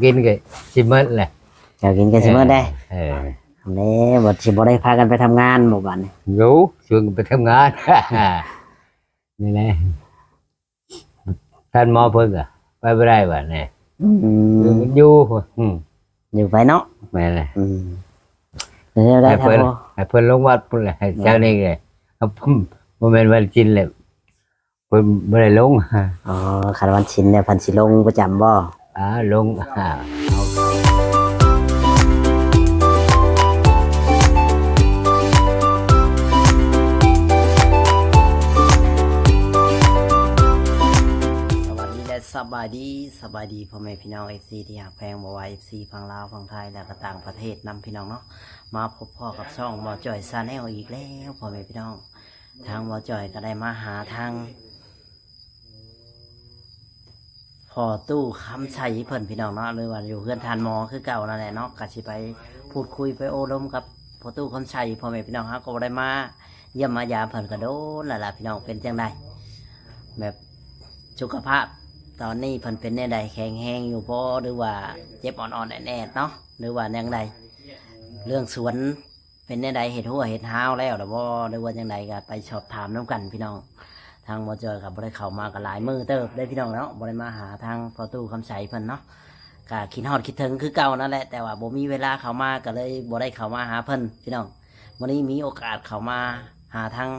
ກິນກໍຊິໝົດແຫຼະ ເຈົ້າກິນກໍຊິໝົດໄດ໋. ເອີ ເອີ ແລ້ວບໍ່ ຊິບໍ່ໄດ້ພາກັນໄປທຳງານບໍ່ບາດນີ້? ຢູ່ ຊວນກັນໄປທຳງານ ນີ້ແຫຼະ. ທ່ານໝໍເພິ່ນກໍໄປບໍ່ໄດ້ບາດນີ້. ອືມ ຢູ່ ອືມ ຢູ່ໄປເນາະ. ແມ່ນແຫຼະ. ອືມ ແລ້ວໄດ້ ໃຫ້ເພິ່ນ ໃຫ້ເພິ່ນລົງວັດພຸ້ນແຫຼະ ໃຫ້ເຈົ້ານີ້ແຫຼະ. ບໍ່ແມ່ນວັນສິນແຫຼະ ເພິ່ນບໍ່ໄດ້ລົງ. ອໍ ຄັນວັນສິນແລ້ວເພິ່ນຊິລົງປະຈຳບໍ່? ອ່າ ລົງ ອ່າ ສະບາຍດີ ແລະ ສະບາຍດີ ສະບາຍດີພໍ່ແມ່ພີ່ນ້ອງ ເອັຟຊີ ທີ່ຮັກແພງ ບໍ່ວ່າ ເອັຟຊີ ຝັ່ງລາວ ຝັ່ງໄທ ແລະ ກໍຕ່າງປະເທດນຳ ພີ່ນ້ອງເນາະ. ມາພົບພໍ້ກັບຊ່ອງບ່າວຈ່ອຍ Channel ອີກແລ້ວ ພໍ່ແມ່ພີ່ນ້ອງ. ທາງບ່າວຈ່ອຍກໍໄດ້ມາຫາທາງພໍ່ຕູ້ຄຳໄຊເພິ່ນ ພີ່ນ້ອງເນາະ ຫຼືວ່າຢູ່ເຮືອນທ່ານໝໍຄືເກົ່ານັ້ນແຫຼະເນາະ. ກໍຊິໄປພູດຄຸຍໄປໂອ້ລົມກັບພໍ່ຕູ້ຄຳໄຊ ພໍ່ແມ່ພີ່ນ້ອງ. ເຮົາກໍບໍ່ໄດ້ມາຢ້ຽມມາຢາມເພິ່ນກໍດົນແລ້ວລະ ພີ່ນ້ອງ. ເປັນຈັ່ງໃດ ແບບສຸຂະພາບຕອນນີ້ເພິ່ນເປັນແນວໃດ ແຂງແຮງຢູ່ບໍ່ ຫຼືວ່າເຈັບອ່ອນໆແອດໆເນາະ ຫຼືວ່າແນວໃດ? ເລື່ອງສວນ ເປັນແນວໃດ ເຮັດຮົ້ວເຮັດຮາວແລ້ວລະບໍ່ ຫຼືວ່າຈັ່ງໃດ ກໍໄປສອບຖາມນຳກັນພີ່ນ້ອງ. ທາງບ່າວຈ່ອຍກໍບໍ່ໄດ້ເຂົ້າມາກໍຫຼາຍມື້ເຕີບເດ້ພີ່ນ້ອງເນາະ ບໍ່ໄດ້ມາຫາທາງພໍ່ຕູ້ຄຳໄຊເພິ່ນເນາະ. ກໍຄິດຮອດຄິດເຖິງຄືເກົ່ານັ້ນແຫຼະ ແຕ່ວ່າບໍ່ມີເວລາເຂົ້າມາ ກໍເລີຍບໍ່ໄດ້ເຂົ້າມາຫາເພິ່ນພີ່ນ້ອງ. ມື້ນີ້ມີໂອກາດເຂົ້າມາຫາທາງ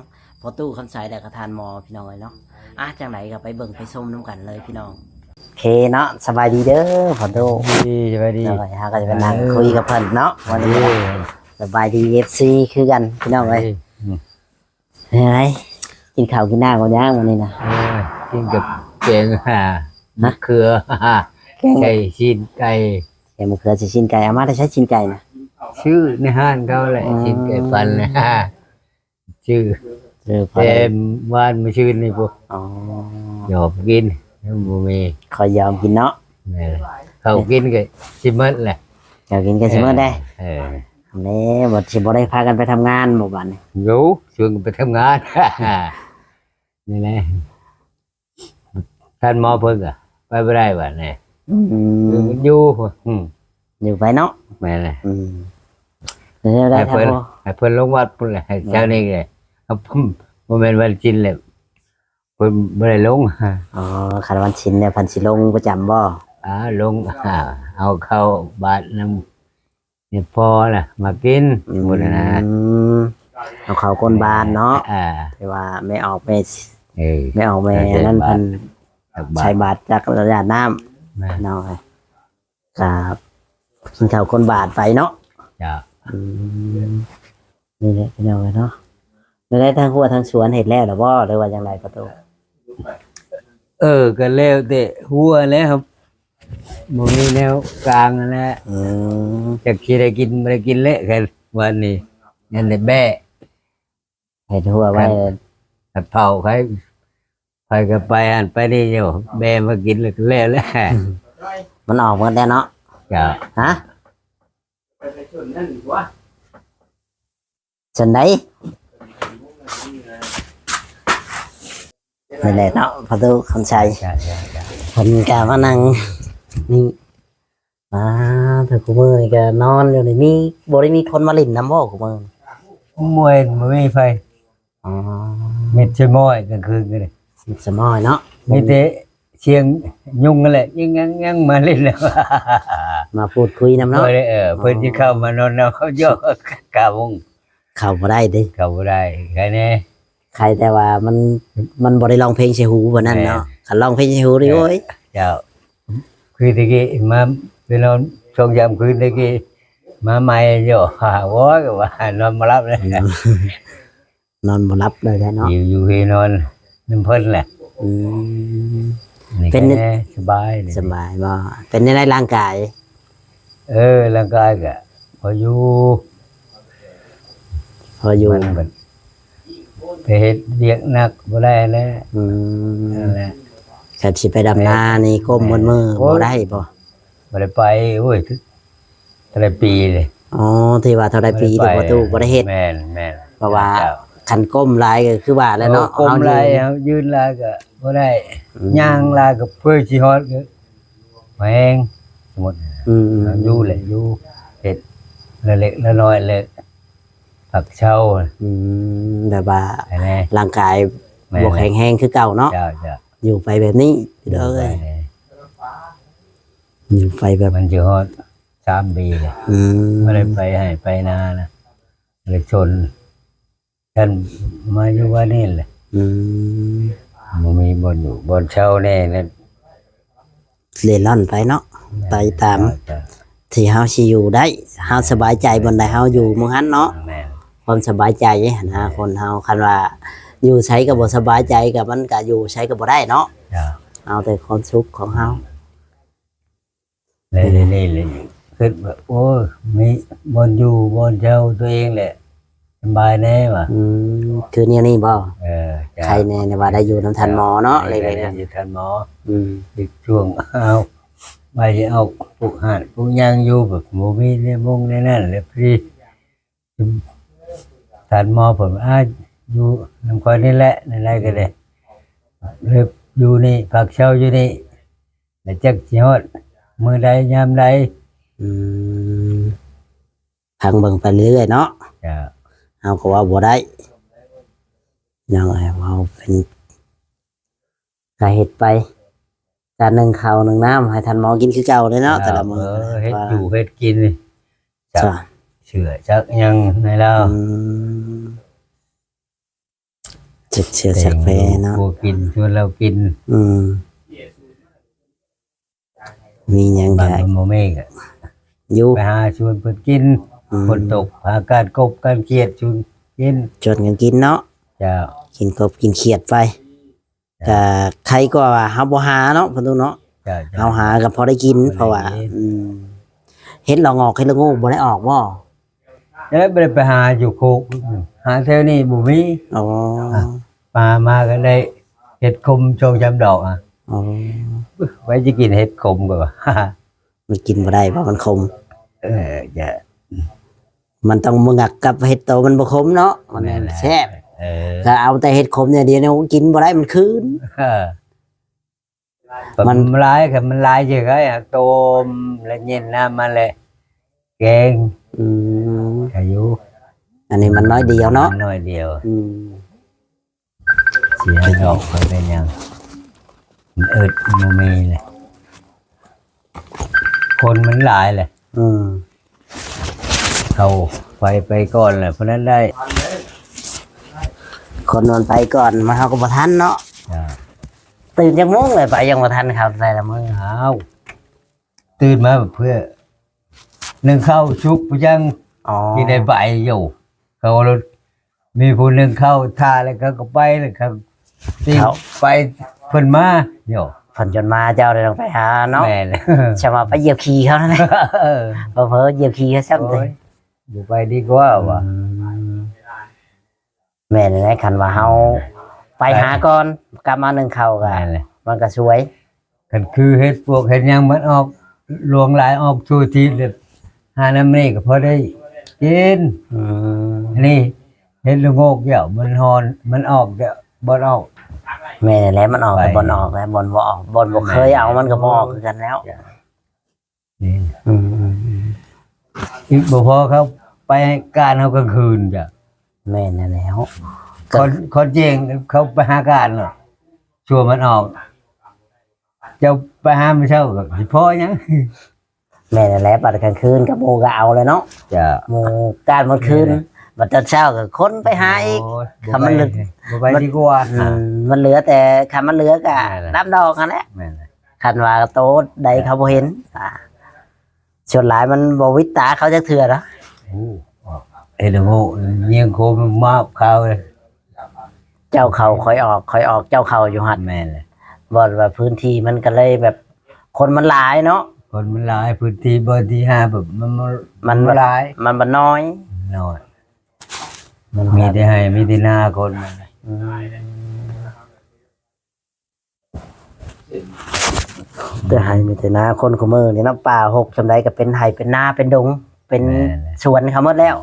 ພໍ່ຕູ້ຄຳໄຊ ແລະ ກໍທ່ານໝໍ ພີ່ນ້ອງເອີຍເນາະ. ອ່ະ ຈັ່ງໃດກໍໄປເບິ່ງໄປຊົມນຳກັນເລີຍພີ່ນ້ອງ. ໂອເຄເນາະ ສະບາຍດີເດີພໍ່ຕູ້. ດີ ສະບາຍດີ. ໂດຍ ເຮົາກໍຈະໄປນັ່ງຄຸຍກັບເພິ່ນເນາະ ເອີ ວັນນີ້. ສະບາຍດີ ເອັຟຊີ ຄືກັນພີ່ນ້ອງເອີຍ. ເອີ ອືມ ເປັນຈັ່ງໃດ ກິນເຂົ້າກິນນ້ຳກັນຍັງມື້ນີ້ນະ? ໂອ້ຍ ກິນກັບແກງຫາ ຮະ? ມະເຂືອ ແກງ ໃສ່ຊີ້ນໄກ່ ແກງມະເຂືອໃສ່ຊີ້ນໄກ່. ເອົາມາແຕ່ໃສຊີ້ນໄກ່ນະ? ຊື້ໃນຮ້ານເຂົາແຫຼະ. ອໍ ຊີ້ນໄກ່ປັ່ນນະ ຊື້ ຊື້ ແຕ່ວານມື້ຊືນນີ້ພຸ້ນ. ອໍ ຢອມກິນ ບໍ່ມີ ຂ້ອຍຢອມກິນເນາະ. ແມ່ນ ເຂົ້າກິນກໍຊິໝົດແຫຼະ ເຂົ້າກິນກໍຊິໝົດໄດ໋. ເອີ ເອີ ແລ້ວບໍ່ ຊິບໍ່ໄດ້ພາກັນໄປທຳງານບໍ່ບາດນີ້? ຢູ່ ຊວນກັນໄປທຳງານ ນີ້ແຫຼະ. ທ່ານໝໍເພິ່ນກໍໄປບໍ່ໄດ້ບາດນີ້. ອືມ ຢູ່ ອືມ ຢູ່ໄປເນາະ. ແມ່ນແຫຼະ. ອືມ ແລ້ວໄດ້ ໃຫ້ເພິ່ນ ໃຫ້ເພິ່ນລົງວັດພຸ້ນແຫຼະ ໃຫ້ເຈົ້ານີ້ແຫຼະ. ບໍ່ແມ່ນວັນສິນແຫຼະ ເພິ່ນບໍ່ໄດ້ລົງ. ອໍ ຄັນວັນສິນແລ້ວເພິ່ນຊິລົງປະຈຳບໍ່? ອ່າ ລົງ ອ່າ ເອົາເຂົ້າບາດນຳ ນີ້ພໍລະ ມາກິນ ອືມ ພຸ້ນນະ. ເອົາເຂົ້າກົ້ນບາດເນາະ. ອ່າ ທີ່ວ່າແມ່ອອກແມ່ ເອີ ແມ່ອອກແມ່ນັ້ນ ເພິ່ນໃສ່ບາດຈັກຢາດນ້ຳ. ແມ່ນ ເນາະ ກໍກິນເຂົ້າກົ້ນບາດໄປເນາະ. ເຈົ້າ. ອືມ ນີ້ແຫຼະພີ່ນ້ອງເອີຍເນາະ. ແລ້ວໄດ້ທັງຮົ້ວທັງສວນເຮັດແລ້ວລະບໍ່ ຫຼືວ່າຈັ່ງໃດປະຕູ? ເອີ ກໍແລ້ວແຕ່ຮົ້ວແລ້ວ ບໍ່ມີແນວກາງຫັ້ນແຫຼະ. ອືມ ຈັກຊິໄດ້ກິນບໍ່ໄດ້ກິນແຫຼະ ແຄ່ວັນນີ້ ຍັງໄດ້ແບ້ ເຮັດຮົ້ວໄວ້ ຄັນເຜົາ ໃຜ ໃຜກໍໄປຫັ້ນໄປນີ້ຢູ່ ແບ້ມາກິນແລ້ວກໍແລ້ວແຫຼະ. ມັນອອກໝົດແລ້ວເນາະ. ເຈົ້າ. ຮະ? ໄປໄປຊົນນັ້ນບໍ່? ຊັ້ນໃດ? ນີ້ແຫຼະເນາະ ພໍ່ຕູ້ຄຳໄຊ. ເຈົ້າ ເຈົ້າ ເຈົ້າ. ເພິ່ນກະມານັ່ງນີ້. ອ່າ ແຕ່ຄູ່ມື້ນີ້ກະນອນຢູ່ນີ້ ມີ ບໍ່ໄດ້ມີຄົນມາຫຼິ້ນນຳບໍ່ຄູ່ມື້? ບໍ່ເຫັນ ບໍ່ມີໃຜ. ອໍ ມິດສະໝ້ອຍກາງຄືນກໍໄດ້ ມິດສະໝ້ອຍເນາະ. ມີແຕ່ສຽງຍຸງຫັ້ນແຫຼະ ຍິງຍັງໆ ມາຫຼິ້ນແລ້ວ ມາພູດຄຸຍນຳເນາະ. ເອີ ເພິ່ນຊິເຂົ້າມານອນນຳເຂົາເຈົ້າ ເກົ້າໂມງ ເຂົ້າບໍ່ໄດ້ຕິ ເຂົ້າບໍ່ໄດ້. ໃຄແດ່ ໃຄແຕ່ວ່າມັນ ມັນບໍ່ໄດ້ຮ້ອງເພງໃສ່ຫູປານນັ້ນເນາະ. ແມ່ນ ຄັນຮ້ອງເພງໃສ່ຫູນີ້ ເອີ ໂອ້ຍ ເຈົ້າ. ຄືແຕ່ກີ້ມາໄປນອນສອງສາມຄືນແຕ່ກີ້ ມາໃໝ່ຢູ່ ໂອ້ຍ ວ່ານອນບໍ່ຫຼັບເລີຍ. ອືມ ນອນບໍ່ຫຼັບເລີຍແຫຼະເນາະ. ຢູ່ ຢູ່ເຮນອນນຳເພິ່ນແຫຼະ. ອືມ ນີ້ ເປັນ ສະບາຍ ສະບາຍບໍ່? ເປັນແນວໃດຮ່າງກາຍ? ເອີ ຮ່າງກາຍກະພໍຢູ່ ພໍຢູ່. ມັນກໍໄປເຮັດວຽກໜັກບໍ່ໄດ້ແຫຼະ. ອືມ ນັ້ນແຫຼະ. ຄັນຊິໄປດຳນານີ້ກົ້ມໝົດມື້ ແມ່ນ ບໍ່ໄດ້ບໍ່? ບໍ່ໄດ້ໄປ ໂອ້ຍ ເທົ່າໃດປີເລີຍ. ອໍ ທີ່ວ່າເທົ່າໃດປີ ບໍ່ໄດ້ໄປ ທີ່ພໍ່ຕູ້ບໍ່ໄດ້ເຮັດ. ແມ່ນ ແມ່ນ. ເພາະວ່າ ເຈົ້າ ຄັນກົ້ມຫຼາຍກໍຄືວ່າແຫຼະເນາະ ເອີ ກົ້ມຫຼາຍ ເຮົາຢືນ ເຮົາຢືນຫຼາຍກໍບໍ່ໄດ້. ອືມ ຍ່າງຫຼາຍກໍເພື່ອຊິຮອດກໍແຮງ. ໝົດ ອືມ ຢູ່ແຫຼະ ຢູ່ເຮັດລະເລັກລະນ້ອຍ ແລະພັກເຊົາ ອືມ ແບບວ່າ ອັນນີ້ ຮ່າງກາຍ ແມ່ນ ບໍ່ແຂງແຮງຄືເກົ່າເນາະ ເຈົ້າ ເຈົ້າ ຢູ່ໄປແບບນີ້ ຢູ່ໄປ ເດີ ແບບ ມັນຊິຮອດສາມປີແລ້ວ ອືມ ບໍ່ໄດ້ໄປໄຮ່ໄປນານະ ເລີຍຊົນ ກັນມາຢູ່ວ່ານີ້ແຫຼະ ອືມ ບໍ່ມີບ່ອນຢູ່ບ່ອນເຊົາແນ່ ເລ່ນລ່ອນໄປເນາະ ແມ່ນ ໄປຕາມ ເຈົ້າ ທີ່ເຮົາຊິຢູ່ໄດ້ ເຮົາສະບາຍໃຈບ່ອນໃດເຮົາຢູ່ໝ່ອງຫັ້ນເນາະ ແມ່ນ ຄວາມສະບາຍໃຈຫັ້ນນະ ແມ່ນ ຄົນເຮົາ ຄັນວ່າຢູ່ໃສກໍບໍ່ສະບາຍໃຈ ກໍມັນກໍຢູ່ໃສກໍບໍ່ໄດ້ເນາະ ເຈົ້າ ເອົາແຕ່ຄວາມສຸກຂອງເຮົາ ແລະ ອືມ ນີ້ແຫຼະ ຄິດວ່າ ໂອ້ຍ ມີບ່ອນຢູ່ບ່ອນເຊົາຕົວເອງແຫຼະ ສະບາຍແດ່ວ່າ ອືມ ຄືແນວນີ້ບໍ່? ເອີ ເຈົ້າ ໄຄແດ່ ແນວວ່າໄດ້ຢູ່ນຳທ່ານໝໍເນາະ ເອີ ເລັກໆ ໄດ້ຢູ່ທ່ານໝໍ ອືມ ອີກຊ່ວງ ເອົາ ໄປເອົາ ປູກຮ້ານ ປູກຫຍັງຢູ່ ແບບບໍ່ມີແນວມຸງແນວນັ້ນ ແລ້ວພໍດີ ທ່ານໝໍເພິ່ນວ່າ ອາ ຢູ່ນຳຂ້ອຍນີ້ແຫຼະ ແນວໃດກໍໄດ້ ເລີຍຢູ່ນີ້ ພັກເຊົາຢູ່ນີ້ ແລ້ວຈັກຊິຮອດມື້ໃດຍາມໃດ ອືມ ຟັງເບິ່ງໄປເລື້ອຍໆເນາະ ເຈົ້າ ເຮົາກໍເວົ້າບໍ່ໄດ້ ນ້ອງເອີຍ ເວົ້າເປັນ ກໍເຮັດໄປ ການໜຶ້ງເຂົ້າໜຶ້ງນ້ຳໃຫ້ທ່ານໝໍກິນຄືເກົ່າເລີຍເນາະ ເຈົ້າ ແຕ່ລະມື້ ເອີ ເຮັດຢູ່ເຮັດກິນ ສັກເສື້ອສັກຫຍັງໃຫ້ລາວ ອືມ ສັກເສື້ອສັກແພເນາະ ຄົວກິນ ຊວນລາວກິນ ອືມ ມີຫຍັງກໍ ມັນບໍ່ມີກໍ ຢູ່ ໄປຫາຊວນເພິ່ນກິນ ອືມ ຝົນຕົກ ຫາການກົບການຂຽດຊວນກິນ ຊວນກັນກິນເນາະ ເຈົ້າ ກິນກົບກິນຂຽດໄປ ເຈົ້າ ກໍໄຄກວ່າເຮົາບໍ່ຫາເນາະ ພໍ່ຕູ້ເນາະ ເຈົ້າ ເຈົ້າ ເຮົາຫາກໍພໍໄດ້ກິນ ພໍໄດ້ກິນ ເພາະວ່າ ອືມ ເຫັດລະງອກ ເຫັດລະໂງກບໍ່ໄດ້ອອກບໍ່? ເອີ ບໍ່ໄດ້ໄປຫາຢູ່ໂຄກ ຫາແຖວນີ້ບໍ່ມີ ອໍ ອ່າ ມາ ມາກໍໄດ້ເຫັດຂົມສອງສາມດອກ ອໍ ໄວ້ຈະກິນເຫັດຂົມກໍວ່າ ມັນກິນບໍ່ໄດ້ ເພາະມັນຂົມ ເອີ ຈະ ມັນຕ້ອງມາງັກກັບເຫັດໂຕມັນບໍ່ຂົມເນາະ ມັນແມ່ນແຫຼະ ແຊບ ເອີ ກໍເອົາແຕ່ເຫັດຂົມຢ່າງດຽວນີ້ກິນບໍ່ໄດ້ ມັນຄືນ ເອີ ມັນ ມັນຫຼາຍ ຄັນມັນຫຼາຍຊິໄດ້ຕົ້ມ ແລ້ວເຢັນນ້ຳມັນ ແລ້ວແກງ ອືມ ໄດ້ຢູ່ ອັນນີ້ມັນໜ້ອຍດຽວເນາະ ມັນໜ້ອຍດຽວ ອືມ ເສຍດອກໄປເປັນຫຍັງ ມັນອຶດ ມັນບໍ່ມີແຫຼະ ຄົນມັນຫຼາຍແຫຼະ ອືມ ເຂົາໄປ ໄປກ່ອນແຫຼະ ຜູ້ນັ້ນໄດ້ ຄົນມັນໄປກ່ອນ ມາເຮົາກໍບໍ່ທັນເນາະ ຈ້າ ຕື່ນຈັກໂມງເລີຍ ໄປຍັງບໍ່ທັນເຂົາແຕ່ລະມື້ ອ້າວ ຕື່ນມາເພື່ອ ໜຶ້ງເຂົ້າສຸກພຸ້ນຈັ່ງ ອໍ ຊິໄດ້ໄປຢູ່ ເຂົາລົດ ມີຜູ້ໜຶ່ງເຂົ້າຖ້າ ແລ້ວເຂົາກໍໄປ ແລ້ວເຂົາຊິ ເຂົາ ໄປ ເພິ່ນມາຢູ່ ເພິ່ນຈົນມາ ເຈົ້າໄດ້ຕ້ອງໄປຫາເນາະ ແມ່ນ ຊະວ່າໄປຢຽບຂີ້ເຂົານັ້ນແຫຼະ ເອີ ເຜີໆຢຽບຂີ້ເຂົາຊ້ຳ ໂອ້ຍ ບໍ່ໄປດີກວ່າວ່າ ອືມ ແມ່ນແຫຼະ ຄັນວ່າເຮົາ ແມ່ນແຫຼະ ໄປຫາກ່ອນ ກັບມາໜຶ້ງເຂົ້າກໍ ແມ່ນແຫຼະ ມັນກໍສວຍ ຄັນຄືເຫັດປວກເຫັດຫຍັງມັນອອກ ຫຼວງຫຼາຍອອກທົ່ວທີບ ແລ້ວຫານຳນີ້ກໍພໍໄດ້ກິນ ອືມ ອັນນີ້ເຫັດລະໂງກດຽວມັນຮອນ ມັນອອກດຽວບໍ່ອອກ ແມ່ນແຫຼະ ມັນອອກ ໄປ ແຕ່ບ່ອນອອກ ແລະບ່ອນບໍ່ອອກ ບ່ອນບໍ່ເຄີຍເອົາ ແມ່ນແຫຼະ ມັນກໍບໍ່ອອກຄືກັນແລ້ວ ນີ້ ອືມໆໆ ອີກບໍ່ພໍເຂົາໄປການເຮົາກາງຄືນຈ້ະ ແມ່ນແລ້ວ ຄອນ ຄອນແຈ້ງເຂົາໄປຫາການເນາະ ຊົ່ວມັນອອກ ເຈົ້າໄປຫາມື້ເຊົ້າກໍຊິພໍຫຍັງ ແມ່ນແຫຼະ ບັດກາງຄືນກໍໝູ່ກໍເອົາແລ້ວເນາະ ຈ້ະ ໝູ່ການໝົດຄືນ ແມ່ນແຫຼະ ບັດຕອນເຊົ້າກໍຄົນໄປຫາອີກ ໂອ້ຍ ຄັນມັນເຫຼືອ ບໍ່ໄປ ບໍ່ໄປດີກວ່າ ອືມ ມັນເຫຼືອແຕ່ ຄັນມັນເຫຼືອກໍ ແມ່ນແຫຼະ ດຳດອກຫັ້ນແຫຼະ ແມ່ນແຫຼະ ຄັນວ່າໂຕໃດເຂົາບໍ່ເຫັນ ອ່າ ສ່ວນຫຼາຍມັນບໍ່ຫວິດຕາເຂົາຈັກເທື່ອດອກ ໂອ້ ເຫັນແລ້ວໂຫ ຍິງໂຄມມາບຂາວເລີຍ ເຈົ້າເຂົ້າຂ້ອຍອອກ ຂ້ອຍອອກເຈົ້າເຂົ້າຢູ່ຫັ້ນ ແມ່ນແຫຼະ ບ່ອນວ່າພື້ນທີ່ມັນກໍເລີຍແບບ ຄົນມັນຫຼາຍເນາະ ຄົນມັນຫຼາຍ ພື້ນທີ່ບ່ອນທີ່ຫາແບບມັນ ມັນ ມັນບໍ່ຫຼາຍ ມັນບໍ່ນ້ອຍ ນ້ອຍ ມັນມີແຕ່ໄຮ່ມີແຕ່ນາຄົນມັນ ອືມ ແຕ່ໄຮ່ມີແຕ່ນາ ຄົນຄູ່ມື້ນີ້ເນາະ ປ່າຮົກສ່ຳໃດກໍເປັນໄຮ່ເປັນນາເປັນດົງ ເປັນ ແມ່ນແຫຼະ ສວນເຂົາໝົດແລ້ວ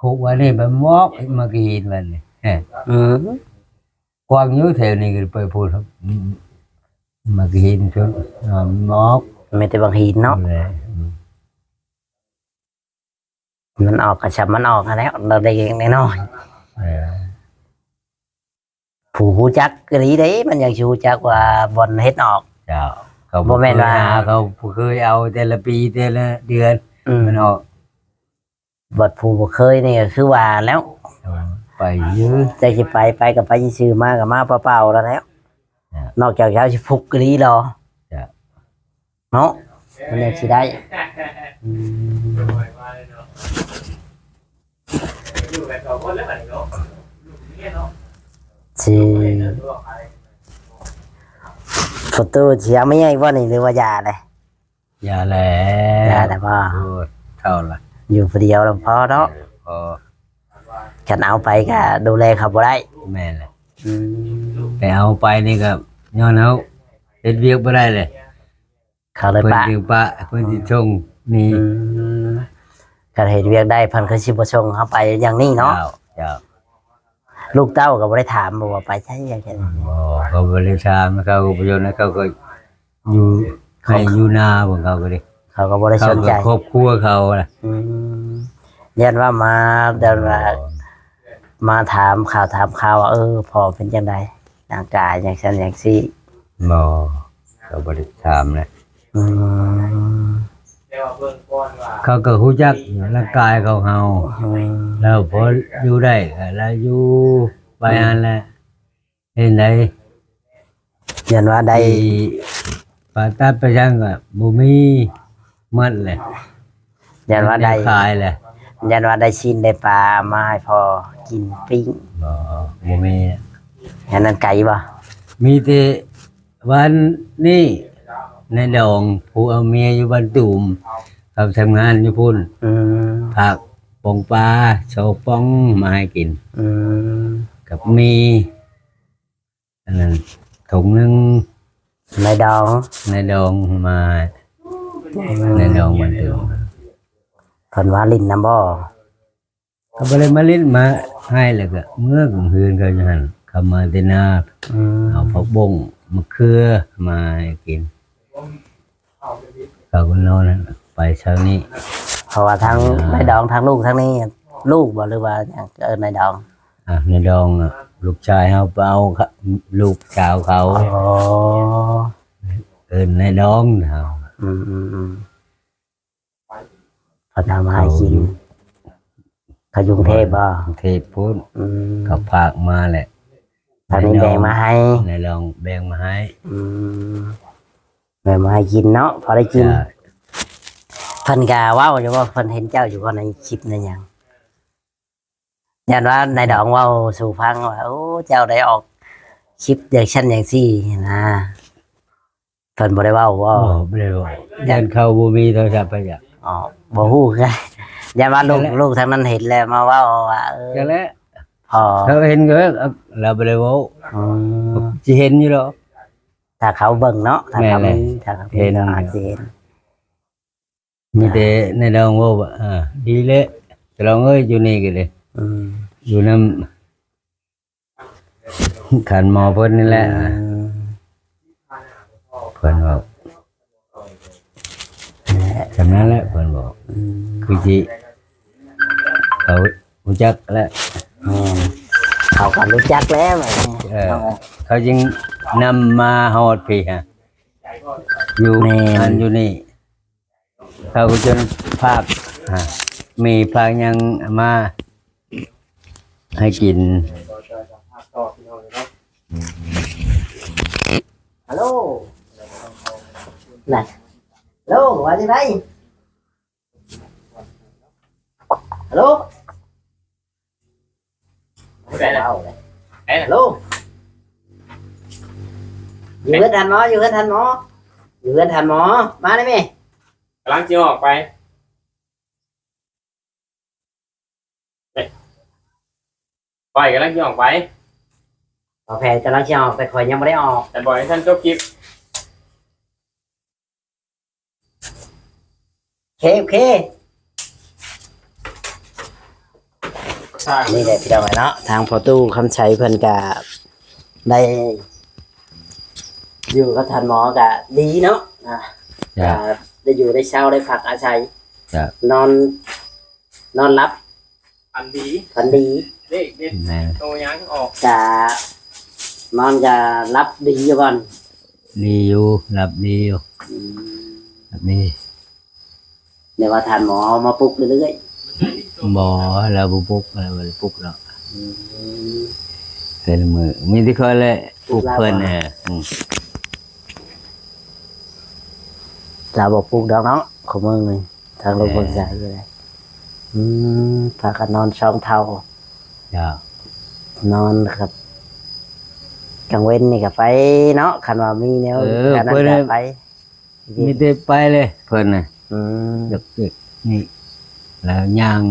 ຄຸກວ່ານີ້ໄປໝອກ ມາກີນມັນນີ້ ເອີ ອືມ ກວ້າງຢູ່ແຖວນີ້ ໄປພຸ້ນ ມາກິນຈົນໝອກ ມີແຕ່ບັກຫີນເນາະ ແມ່ນແຫຼະ ອືມ ມັນອອກກໍຊ່ຳມັນອອກຫັ້ນແຫຼະ ເລັກໆນ້ອຍໆ ເອີ ຜູ້ຮູ້ຈັກອີ່ຫຼີເດ້ ມັນຈັ່ງຊິຮູ້ຈັກວ່າບ່ອນເຮັດອອກ ເຈົ້າ ເຂົາບໍ່ແມ່ນວ່າ ເຂົາບໍ່ເຄີຍເອົາແຕ່ລະປີແຕ່ລະເດືອນ ອືມ ມັນອອກ ບັດຜູ້ບໍ່ເຄີຍນີ້ກໍຄືວ່າແລ້ວ ເອີ ໄປຢູ່ ແຕ່ຊິໄປ ໄປກໍໄປຊື່ໆ ມາກໍມາເປົ່າໆ ແລ້ວແຫຼະ ນອກຈາກເຈົ້າຊິພຸກອີ່ຫຼີດອກ ເຈົ້າ ເນາະ ມັນຈັ່ງຊິໄດ້ ອືມ ຊິ ພໍ່ຕູ້ຊິເອົາເມຍອີກບໍ່ນີ້ ຫຼືວ່າຢ່າແຫຼະ? ຢ່າແຫຼະ ຢ່າແລ້ວບໍ່? ໂອ້ ເຖົ້າລະ ຢູ່ຜູ້ດຽວລະພໍເນາະ ເອີ ພໍ ຄັນເອົາໄປກໍດູແລເຂົາບໍ່ໄດ້ ແມ່ນແຫຼະ ອືມ ແຕ່ເອົາໄປນີ້ກໍຍ້ອນເຮົາເຮັດວຽກບໍ່ໄດ້ເລີຍ ເຂົາເລີຍປະ ເພິ່ນຈຶ່ງປະ ເພິ່ນຈຶ່ງສົ່ງໜີ ອືມ ຄັນເຮັດວຽກໄດ້ເພິ່ນຄືຊິບໍ່ສົ່ງເຮົາໄປຢ່າງນີ້ເນາະ ເຈົ້າ ເຈົ້າ ລູກເຕົ້າກໍບໍ່ໄດ້ຖາມບໍ່ວ່າໄປໃສຫຍັງ ບໍ່ ເຂົາບໍ່ໄດ້ຖາມ ເຂົາກໍບໍ່ສົນ ເຂົາກໍຢູ່ໄຮ່ຢູ່ນາຂອງເຂົາກໍເດ້ ເຂົາກໍບໍ່ໄດ້ສົນໃຈ ເຂົາກໍຄອບຄົວເຂົານະ ອືມ ຢ້ານວ່າມາ ຢ້ານວ່າ ບໍ່ ມາຖາມຂ່າວ ຖາມຂ່າວວ່າ ເອີ ພໍ່ເປັນຈັ່ງໃດ ຮ່າງກາຍຈັ່ງຊັ້ນຈັ່ງຊີ້ ບໍ່ ກໍບໍ່ໄດ້ຖາມນະ ອືມ ເຂົາກໍຮູ້ຈັກຢູ່ຮ່າງກາຍຂອງເຮົາ ອືມ ແລ້ວພໍຢູ່ໄດ້ກໍລະຢູ່ໄປ ອືມ ຫັ້ນແຫຼະ ເຮັດໃດ ຢ້ານວ່າໄດ້ ທີ່ ປາຕັດໄປຫຍັງກໍບໍ່ມີໝົດແຫຼະ ຢ້ານວ່າໄດ້ ໄດ້ຂາຍແຫຼະ ຢ້ານວ່າໄດ້ຊີ້ນໄດ້ປາມາໃຫ້ພໍ່ກິນປີ້ງ ບໍ່ ບໍ່ມີ ອັນນັ້ນໄກບໍ່? ມີແຕ່ ວັນນີ້ນາຍດອງຜູ້ເອົາເມຍຢູ່ບ້ານຕູມ ເຂົາທຳງານຢູ່ພຸ້ນ ອືມ ຝາກປ່ອງປາສອງປ່ອງມາໃຫ້ກິນ ອືມ ກັບໝີ່ ອັນນັ້ນຖົງໜຶ່ງ ນາຍດອງ ນາຍດອງມາ ອືມ ນາຍດອງບ້ານຕູມ ເພິ່ນວ່າຫຼິ້ນນຳບໍ່? ເຂົາບໍ່ໄດ້ມາຫຼິ້ນມາໃຫ້ ແລ້ວກໍເມືອກາງຄືນເຂົາຢູ່ຫັ້ນ ເຂົາມາແຕ່ນາ ອືມ ເອົາຜັກບົ້ງ ມະເຂືອມາໃຫ້ກິນ ເຂົາກໍນອນຫັ້ນ ໄປເຊົ້ານີ້ ເພາະວ່າທາງ ອ່າ ນາຍດອງ ທາງລູກທາງນີ້ ລູກບໍ່ ຫຼືວ່າຫຍັງ ເອີ້ນນາຍດອງ ອ່າ ນາຍດອງ ລູກຊາຍເຮົາໄປເອົາ ລູກສາວເຂົາ ອໍ ເອີ້ນນາຍດອງເຮົາ ອືມໆໆ ເຂົາເອົາມາໃຫ້ກິນ ເຂົາຢູ່ກຸງເທບບໍ່? ກຸງເທບພຸ້ນ ອືມ ເຂົາຝາກມາແຫຼະ ທາງນີ້ແບ່ງມາໃຫ້ ນາຍດອງແບ່ງມາໃຫ້ ອືມ ແບ່ງມາໃຫ້ກິນເນາະ ພໍໄດ້ກິນ ຈ້າ ເພິ່ນກະເວົ້າຢູ່ບໍ່ ເພິ່ນເຫັນເຈົ້າຢູ່ບໍ່ໃນຄລິບໃນຫຍັງ? ຢ້ານວ່ານາຍດອງເວົ້າສູ່ຟັງວ່າ ໂອ້ ເຈົ້າໄດ້ອອກຄລິບຢ່າງຊັ້ນຢ່າງຊີ້ຫັ້ນນາ ເພິ່ນບໍ່ໄດ້ເວົ້າບໍ່? ບໍ່ ບໍ່ໄດ້ເວົ້າ ຢ້ານເຂົາບໍ່ມີໂທລະສັບໄປຈ້ະ ອໍ ບໍ່ຮູ້ຄືກັນ ຢ້ານວ່າລູກ ນັ້ນແຫຼະ ລູກທາງນັ້ນເຫັນແລ້ວມາເວົ້າວ່າ ເອີ ນັ້ນແຫຼະ ພໍ ເຂົາເຫັນກໍ ລາວບໍ່ໄດ້ເວົ້າ ອືມ ຊິເຫັນຢູ່ດອກ ຖ້າເຂົາເບິ່ງເນາະ ຖ້າເຂົາມີ ແມ່ນແຫຼະ ຖ້າເຂົາເຫັນ ເຫັນ ກໍອາດຊິເຫັນ ມີແຕ່ນາຍດອງເວົ້າວ່າ ອ່າ ດີແຫຼະ ຕະຫຼອງເອີຍ ຢູ່ນີ້ກໍເດ້ ອືມ ຢູ່ນຳຄັນໝໍເພິ່ນນີ້ແຫຼະ ອືມ ເພິ່ນເວົ້າ ນັ້ນແຫຼະ ສ່ຳນັ້ນແຫຼະ ເພິ່ນບອກ ອືມ ຄືຊິ ເຂົາຮູ້ຈັກແລ້ວ ແມ່ນ ເຂົາກໍຮູ້ຈັກແລ້ວ ເອີ ເຂົາຈຶ່ງນຳມາຮອດພີ້ຫະ ຢູ່ ແມ່ນ ອັນຢູ່ນີ້ ເຂົາຈົນຝາກ ອ່າ ມີຝາກຫຍັງມາໃຫ້ກິນ ຮັລໂຫຼ ນະ ຮັລໂຫຼ ວ່າຈັ່ງໃດ? ຮັລໂຫຼ ໄປລະ ເອົາເລີຍ ໄປລະ ຮັລໂຫຼ ຢູ່ເຮືອນທ່ານໝໍ ຢູ່ເຮືອນທ່ານໝໍ ຢູ່ເຮືອນທ່ານໝໍ ມາໄດ້ແມ? ກຳລັງຊິອອກໄປ ຂ້ອຍກຳລັງຊິອອກໄປ ບ່າວແພນກຳລັງຊິອອກ ແຕ່ຂ້ອຍຍັງບໍ່ໄດ້ອອກ ແຕ່ບອກໃຫ້ທ່ານຈົບຄລິບ ເຄ ໂອເຄ ນີ້ແຫຼະພີ່ນ້ອງເອີຍເນາະ ທາງພໍ່ຕູ້ຄຳໄຊເພິ່ນກະໄດ້ຢູ່ກັບທ່ານໝໍກະດີເນາະ ອ່າ ເຈົ້າ ກໍໄດ້ຢູ່ໄດ້ເຊົາ ໄດ້ພັກອາໄສ ເຈົ້າ ນອນ ນອນຫຼັບ ຝັນດີ ຝັນດີ ເລກເດັດ ແມ່ນ ໂຕຫຍັງອອກ ກະນອນກະຫຼັບດີຢູ່ບໍ່? ດີຢູ່ ຫຼັບດີຢູ່ ອືມ ຫຼັບດີ. ແຕ່ວ່າທ່ານໝໍເອົາມາປຸກເລື້ອຍໆ? ບໍ່ ລາວບໍ່ປຸກ ລາວບໍ່ໄດ້ປຸກດອກ ອືມ ແຕ່ລະມື້ ມີແຕ່ຂ້ອຍແຫຼະປຸກເພິ່ນ ປຸກລາວບໍ່? ເອີ ອືມ ລາວບໍ່ປຸກດອກເນາະ ຂອງເມືອງນີ້ ທາງລົງ ເອີ ເມືອງໃສກໍໄດ້ ອືມ ພາກັນນອນສອງເຖົ້າ ເຈົ້າ ນອນກັບ ກາງເວັນນີ້ກໍໄປເນາະ ຄັນວ່າມີແນວ ເອີ ອັນນັ້ນ ເພິ່ນ ກໍໄປ ມີແຕ່ໄປເລີຍເພິ່ນນະ ອືມ ຢາກ ນີ້ ແລ້ວຍ່າງ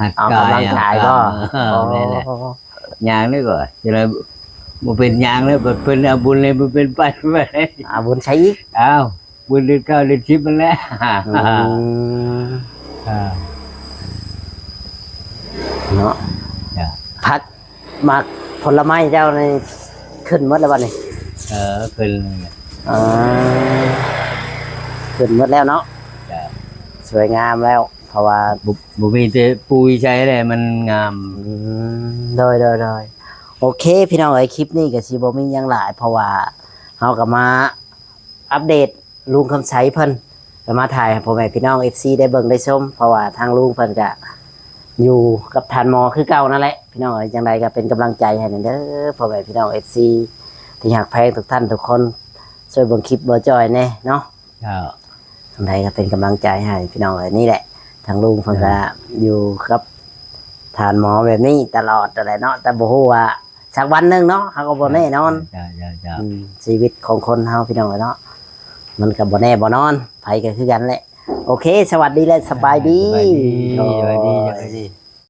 ຫັດ ອອກກາຍ ກຳລັງກາຍບໍ່? ເອີ ອໍ ແມ່ນແຫຼະ ຍ່າງນີ້ກໍຈະໄດ້ບໍ່ເປັນຫຍັງແລ້ວ ເພິ່ນເອົາບຸນເລີຍ ບໍ່ເປັນໄປ ເອົາບຸນໃສ່ອີກ ອ້າວ ບຸນເດືອນເກົ້າເດືອນສິບຫັ້ນແຫຼະ ອືມ ອ່າ ເນາະ ຈ້ະ ຜັກ ໝາກຜົນລະໄມ້ເຈົ້ານີ້ຂຶ້ນໝົດແລ້ວບັດນີ້? ເອີ ຂຶ້ນ ອ່າ ຂຶ້ນໝົດແລ້ວເນາະ ຈ້ະ ສວຍງາມແລ້ວ ເພາະວ່າ ບໍ່ ບໍ່ມີແຕ່ປຸຍໃສ່ແຫຼະ ມັນງາມ ອືມ ໂດຍ ໂດຍ ໂດຍ ໂອເຄ ພີ່ນ້ອງເອີຍ ຄລິບນີ້ກໍຊິບໍ່ມີຫຍັງຫຼາຍ ເພາະວ່າເຮົາກໍມາອັບເດດລຸງຄຳໄຊເພິ່ນ ກໍມາຖ່າຍໃຫ້ພໍ່ແມ່ພີ່ນ້ອງເອັຟຊີໄດ້ເບິ່ງໄດ້ຊົມ ເພາະວ່າທາງລຸງເພິ່ນກະຢູ່ກັບທ່ານໝໍຄືເກົ່ານັ້ນແຫຼະ ພີ່ນ້ອງເອີຍ ຈັ່ງໃດກໍເປັນກຳລັງໃຈໃຫ້ແດ່ເດີ ພໍ່ແມ່ພີ່ນ້ອງເອັຟຊີທີ່ຮັກແພງທຸກທ່ານທຸກຄົນ ຊ່ວຍເບິ່ງຄລິບບໍ່ຈ່ອຍແດ່ເນາະ ເຈົ້າ ຈັ່ງໃດກໍເປັນກຳລັງໃຈໃຫ້ພີ່ນ້ອງເອີຍ ນີ້ແຫຼະ ທາງລຸງເພິ່ນກໍ ເຈົ້າ ຢູ່ກັບທ່ານໝໍແບບນີ້ຕະຫຼອດນັ້ນແຫຼະເນາະ ແຕ່ບໍ່ຮູ້ວ່າ ສັກວັນໜຶ່ງເນາະ ເຮົາກໍບໍ່ແນ່ນອນ ເຈົ້າ ເຈົ້າ ເຈົ້າ ອືມ ຊີວິດຂອງຄົນເຮົາພີ່ນ້ອງເອີຍເນາະ ມັນກໍບໍ່ແນ່ບໍ່ນອນ ໃຜກໍຄືກັນແຫຼະ ໂອເຄ ສະຫວັດດີ ແລະ ສະບາຍດີ ສະບາຍດີ ໂດຍ ສະບາຍດີ ສະບາຍດີ.